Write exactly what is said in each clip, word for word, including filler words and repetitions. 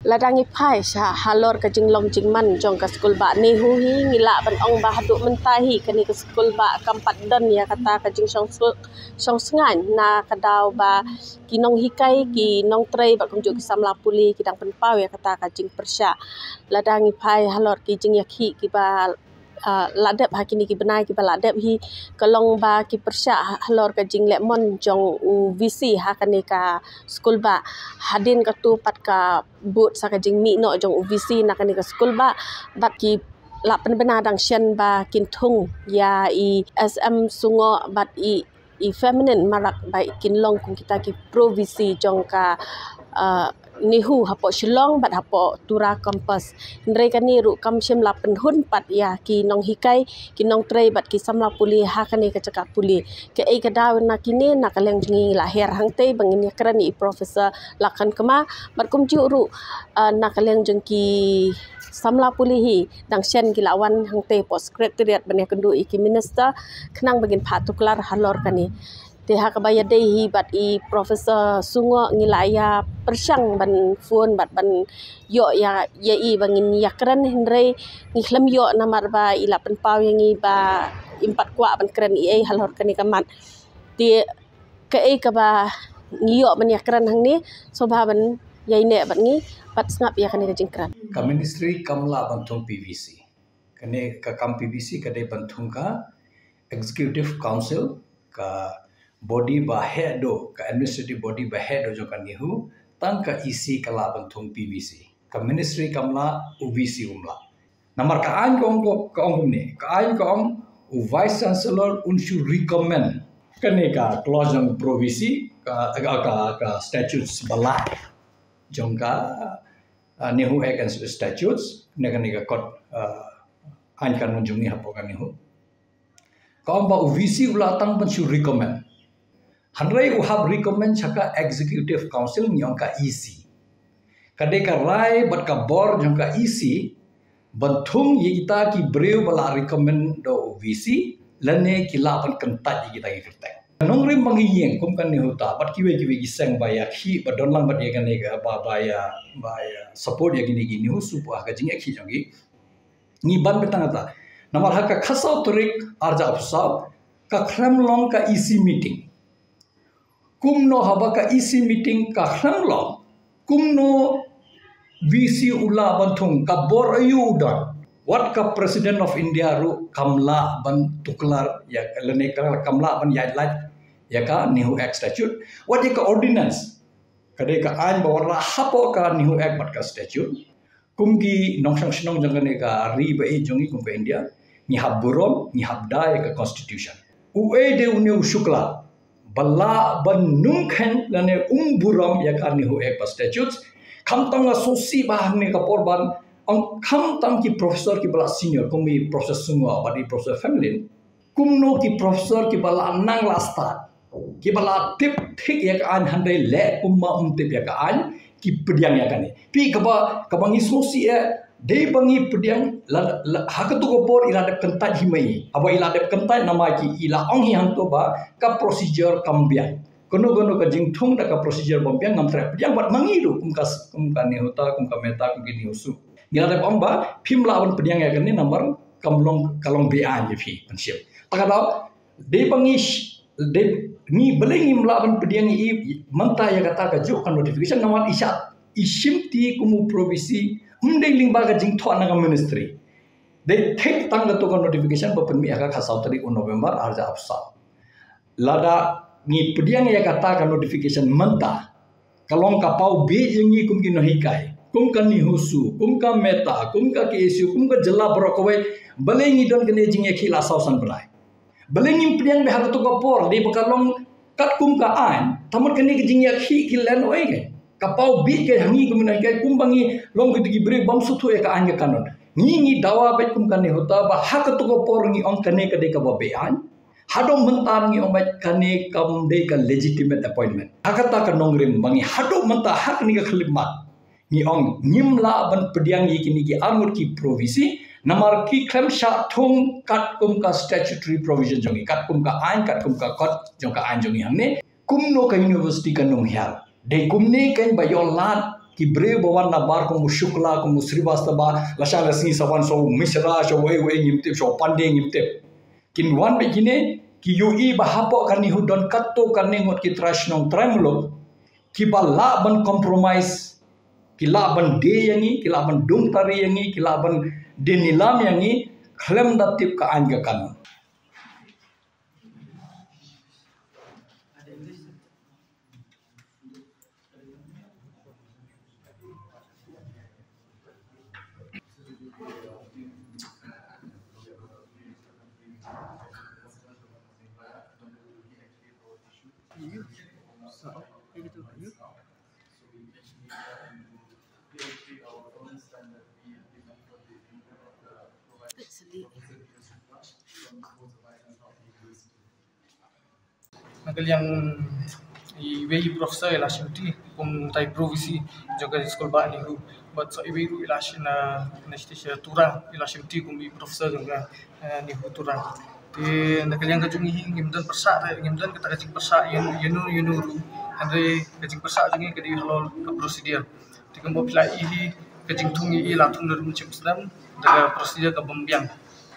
Lada ngi phai sha halor ka jinglong jingman jong ka skulbah NEHU hi, ngi lah ban ong ba haduh mynta hi kane ka skulbah kam pat don ïa kata ka jingshong su-, shong sngaiñ na ka daw ba ki nonghikai, ki nongtrei bad kumjuh ki samla pule ki dang pynpaw ïa kata ka jingpyrshah. Lada ngi phai halor ki jingïakhih kiba ah, la dep ha kine ki bnai kiba la dep hi, ka long ba ki pyrshah ha-, halor ka jingleh mon jong u VC ha kane ka skulbah. Hadien katu pat ka bud sa ka jingmih noh jong u VC na kane ka skulbah, bad ki la pynbna dang shen ba kin thung ïa i SM Sungoh bad i i Feminine Marak ba kin long kum kita ki pro VC jong ka, ah, NEHU hapoh Shillong bad hapoh Tura Campus. Hynrei kane ruh kam shym la pynhun pat ïa ki nonghikai, ki nongtrei bad ki samla pule ha kane ka jaka pule. Kaei ka daw na kine, na ka liang jong ngi la her hangtei ba ngin ïakren ïa i Professor Lakhon Kma bad kumjuh ruh, ah, na ka liang jong ki samla pule hi, dang shen ki la wan hangtei hapoh Secretariat ban ïakynduh ïa ki minister khnang ba ngin phah tuklar halor kane. Te ha kaba ïadei hi bad i Professor Sungoh, ngi la ïa pyrshang ban phone bad ban ïoh ïa, ïa i ba ngin ïakren, hynrei ngi khlem ïoh namar ba i la pynpaw ïa ngi ba im pat kwah ban kren ei ei halor kane ka mat. Te kaei kaba ngi ïoh ban ïakren hangne, sngewbha ban ïaineh bad ngi bad sngap ïa kane ka jingkren. Ka ministry kam lah ban thung PVC. Kane ka kam PVC ka dei ban thung ka Executive Council, ka body ba heh duh, ka administrative body ba heh duh jong ka NEHU. Tang ka EC ka lah ban thung PVC. Ka ministry kam lah, u VC um lah. Namar ka aiñ ka ong, ka ong kumne, ka aiñ ka ong, u Vice Chancellor un shu recommend. Kane ka clause jong pro VC, ka, ka, ka, ka statutes ba lai jong ka, ah, NEHU Act and Statutes, ne kane ka kot, ah, aiñ kanun jong ngi hapoh ka NEHU. Ka ong ba u VC u lah tang ban shu recommend. Hynrei u hap recommend sha ka Executive Council, ngi ong ka EC. Ka dei ka rai bad ka bor jong ka EC ban thung ïa kita ki briew ba la recommend da u VC, lane ki lah ban kyntait ïa kita ki kyrteng. Nongrim ba ngi ïeng kum ka NEHUTA bad kiwei kiwei ki seng ba ïakhih, ba don lang bad ïa kane ka, ba, ba ïa, ba ïa support ïa kine ki NEHUSU ha ka jingïakhih jong ki. Ngi ban beit tang kata. Namar ha ka khatsaw tarik arhajar arphew saw, ka khlem long ka EC meeting. Kumno haba ka EC meeting ka khlem long, kumno VC u lah ban thung, ka bor aïu u don? Wat ka President of India ruh kam lah ban tuklar ïa, lane ka, kam lah ban ïaid lait ïa ka NEHU Act Statute. Wat ïa ka ordinance, ka dei ka aiñ ba wanrah hapoh ka NEHU Act bad ka statute. Kum ki nongshong shnong jong kane ka ri ba ïeit jong ngi kum ka India, ngi hap burom, ngi hap da ïa ka constitution. Uei de une u Shukla ba lah ban nongkhein lane um burom ïa ka NEHU Act bad statutes? Khamtam nga sngewsih ba hangne ka por ban ong, khamtam ki professor kiba la senior kum i Professor Sungoh bad i Professor Femlin, kumno ki professor kiba la nang la stad, kiba la tip thik ïa ka aiñ, hynrei leh kumba um tip ïa ka aiñ, ki pdiang ïa kane. Phi, kaba, kaba ngi sngewsih eh, dei ba ngi pdiang la, la, ha kato ka por i la dep kyntait hi ma i. Haba i la dep kyntait namar ki i la ong hi hangto ba ka procedure kam biang. Kano kano ka jingthung da ka procedure bym biang ngam treh pdiang bad ma ngi ruh kum ka, kum ka NEHUTA, kum ka MEHTA, kum ki NEHUSU. Ngi la dep ong ba phim lah ban pdiang ïa kane namar kam long, ka long beaiñ ïa phi ban shim. Ta ka daw, dei ba ngi sh-, dei ngi, balei ngim lah ban pdiang ïa i mynta ïa kata kajuh ka notification, namar i shah, i shimti kum u pro VC, ym dei lyngba ka jingthoh na ka ministry. Dei thik tang kato ka notification ba pynmih ha ka khatsaw tarik u November arhajar arphew saw. Lada ngi pdiang ïa kata ka notification mynta, ka long ka paw bieit ïa ngi kum ki nonghikai, kum ka NEHUSU, kum ka MEHTA, kum ka KSU, kum ka jylla baroh kawei, balei ngi don kane jingïakhih la saw san bnai. Balei ngim pdiang beit ha kato ka por, dei ba ka long katkum ka aiñ, te mut kane ka jingïakhih ki len oi ka. Ka paw bieit ka ha ngi kum ki nonghikai, kumba ngi long kito ki briew bym sngewthuh ïa ka aiñ ka kanun. Ngi, ngi dawa beit kum ka NEHUTA ba ha kato ka por ngi ong kane ka dei kaba beaiñ. Haduh mynta ngi ong beit kane kam dei ka legitimate appointment. Ha kata ka nongrim ba ngi haduh mynta ha kane ka khyllipmat ngi ong ngim lah ban pdiang ïa kine ki arngut ki pro VC, namar ki khlem shah thung katkum ka statutory provision jong ngi, katkum ka aiñ, katkum ka kot jong ka aiñ jong ngi hangne. Kumno ka university kan ym hiar? Dei kumne kan ba ïoh lad Ki briew ba wan nabar kum u Shukla, kum u Srivastava, lashai lashisngi sa wan sha u Mishra, sha uei uei ngim tip, sha u Pandey ngim tip. Kin wan beit kine, ki ïohi ba hapoh kane u don katto katne ngut ki trai shnong trai muluk, kiba lah ban compromise, ki lah ban die ïa ngi, ki lah ban dum tari ïa ngi, ki lah ban die nilam ïa ngi, khlem da tip ka aiñ ka kanun. Na ka liang iwei i professor i la shimti kum utai u pro V C jong ka skul bah NEHU. Bad sa iwei ruh i la shim na, na shisha Tura, i la shimti kum i professor jong ka, eh, NEHU Tura. Te na ka liang ka jong i hi ngim don pyrshah, ngim don kata ka jingpyrshah ïa, ïa no ïa no ruh. Hynrei ka jingpyrshah jong i ka dei halor ka procedure. Te kumba phi la ïohi hi, ka jingthung ïa i la thung da ruh mynshem snem, da ka procedure kaba ym biang.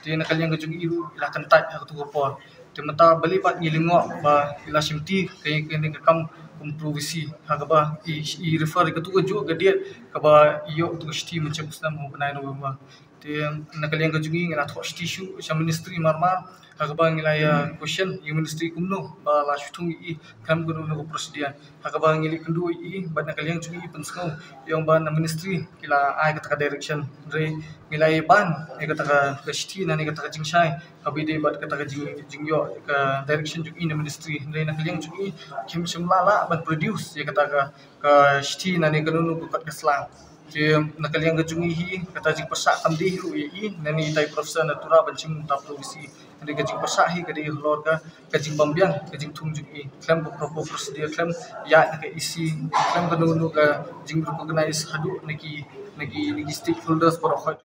Te na ka liang ka jong i ruh i la kyntait ha kato ka por. Te mynta balei pat ngi lyngngoh ba i la shimti ka, kane ka kam kum u pro V C, ha kaba i, i refer ïa kato kajuh ka date kaba i ïoh kato ka shithi mynshem snem ha u bnai November. Te na ka liang ka jong i ngi la thoh shithi shuh sha ministry mar mar, ha kaba ngi la ïa question ïa ministry kumno ba la shu thung ïa i khlem kano kano ka procedure. Ha kaba ngi la ïakynduh ïa i bad na ka liang jong i i pynsngew ïa u ba na ministry ki la ai kata ka direction. Hynrei ngi la ïa ban ïa kata ka, ka shithi lane kata ka jingshai kaba ïadei bad kata ka jing, jingïoh ka direction jong i na ministry. Hynrei na ka liang jong i kim shym la lah ban produce ïa kata ka, ka shithi lane kano kano ka kot ka sla. Te na ka liang ka jong i hi, kata jingpyrshah kam dei hi ruh ïa i, lane ïa utai u professor na Tura ban shim utai u pro V C. Hynrei ka jingpyrshah hi ka dei halor ka, ka jingbymbiang ka jingthung jong i, khlem ka proper procedure, khlem ïaid na ka E C, khlem kano kano ka jingrecognize haduh na ki, na ki, na ki stakeholders baroh khoit.